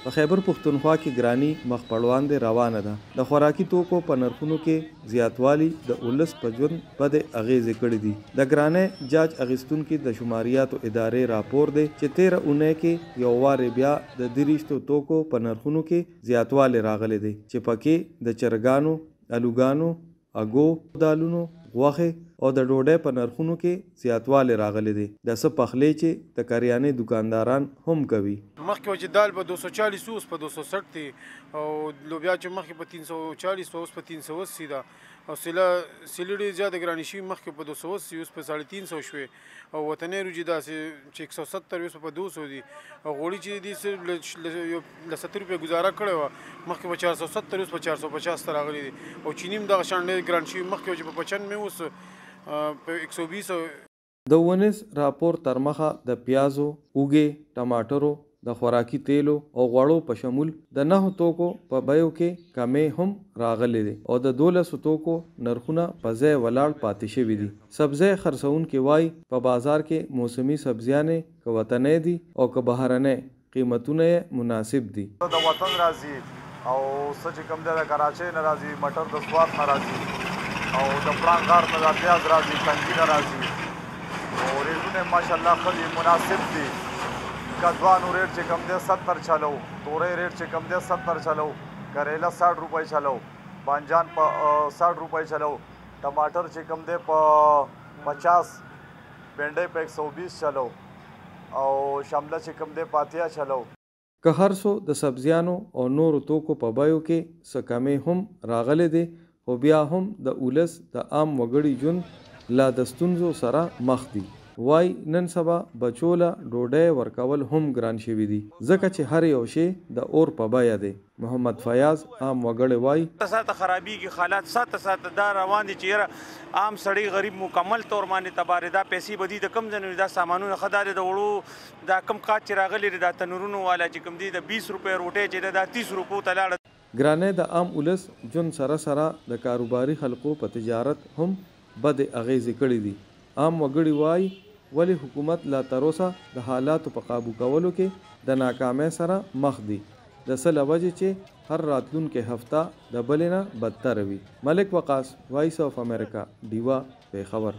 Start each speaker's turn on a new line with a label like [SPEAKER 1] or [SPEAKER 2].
[SPEAKER 1] په خیبر پښتونخوا کې ګراني مخ په ړواندې روانه ده. د خوراکي توکو په نرخونو کې زیاتوالي د اولس په ژوند بدې اغېزې کړې دي. د ګرانۍ جاج اخیستونکي د شماریاتو ادارې راپور دی چې تېره اونۍ کې یو وارې بیا د دریشتو توکو په نرخونو کې زیاتوالی راغلی دی چې پکې د چرګانو، الوګانو، اګو، دالونو، غوښې او د ډوډۍ په نرخونو کې زیاتوالی راغلی دی، د څه پخلی چې د کریانې دوکانداران هم کوي.
[SPEAKER 2] مخکې وه چې دال په 240 اوس په 260 دی، او لوبیا چې مخکې په 340 اوس په 380 ده، او سیله سیلې ډېرې زیاتې ګرانې شوي، مخکې په 280 اوس په 350 شوې، او وطنۍ روجې داسې چې 170 اوس په 200 دي، او غوړي چې دي صرف له 70 روپۍ ګزاره کړې وه، مخکې په 470 اوس په 450 ته راغلي دي، او چیني هم دغه شان ډېر ګران شوي، مخکې چې په 95 اوس په 120.
[SPEAKER 1] د ونیس راپور ترمخه د پیازو، اوږې، ټماټرو، د خوراکي تیلو او غوړو په شمول د نهو توکو په بیو کې کمی هم راغلی دی او د 12 توکو نرخونه په ځای ولاړ پاتې شوي دي. سبزۍ خرڅوونکي وايي، په بازار کې موسمي سبزیانې که وطنۍ دي او که بهرنۍ، قیمتونه یې مناسب دي.
[SPEAKER 3] د وطن راځي او څه چې کوم دی د کراچۍ نه راځي، مټر د سوات نه راځي، او د پړانګ غار نه دا پیاز راځي، تنګي نه راځي، او ریټونه یې ماشاءالله ښه دي، مناسب دي. کدوانو ریټ چې کوم دی 70 چلو، تورۍ ریټ چې کوم دی 70 چلو، کریله 60 روپۍ چلو، بانجان په 60 روپۍ چلو، ټماټر چې کوم دی په 50، بینډۍ په 120 چلو، او شمله چې کوم دی په 80 چلو.
[SPEAKER 1] که هر څو د سبزیانو او نورو توکو په بیو کې څه کمی هم راغلی دی، خو بیا هم د اولس د عام وګړي ژوند لا د ستونزو سره مخ دي. وایي نن سبا بچو له ډوډۍ ورکول هم ګران شوي دي، ځکه چې هر یو شی د اور په بیه دی. محمد فیاض عام وګړی وایي،
[SPEAKER 4] ساته خرابېږي حالات، ساته ساته دا روان دي چې یاره عام سړی غریب مکمل طور باندې تباه دی. دا پیسې به دي د کوم ځای نه؟ دا سامانونه ښه دا دی د وړو دا کم قات چې راغلي دي، دا تنورونو والا چې کوم دي، د 20 روپۍ روټۍ چې ده دا 30 روپو ته لاړه.
[SPEAKER 1] ګرانۍ د عام اولس ژوند سره سره د کاروباري خلقو په تجارت هم بدې اغېزې کړې دي. عام وګړي وايي، ولې حکومت لا تر اوسه د حالاتو په قابو کولو کې د ناکامۍ سره مخ دي، د څه له وجې چې هر راتلونکې هفته د بلې نه بدتره وي. ملک وقاص، وایس اف امریکا، ډیوه، پېښور.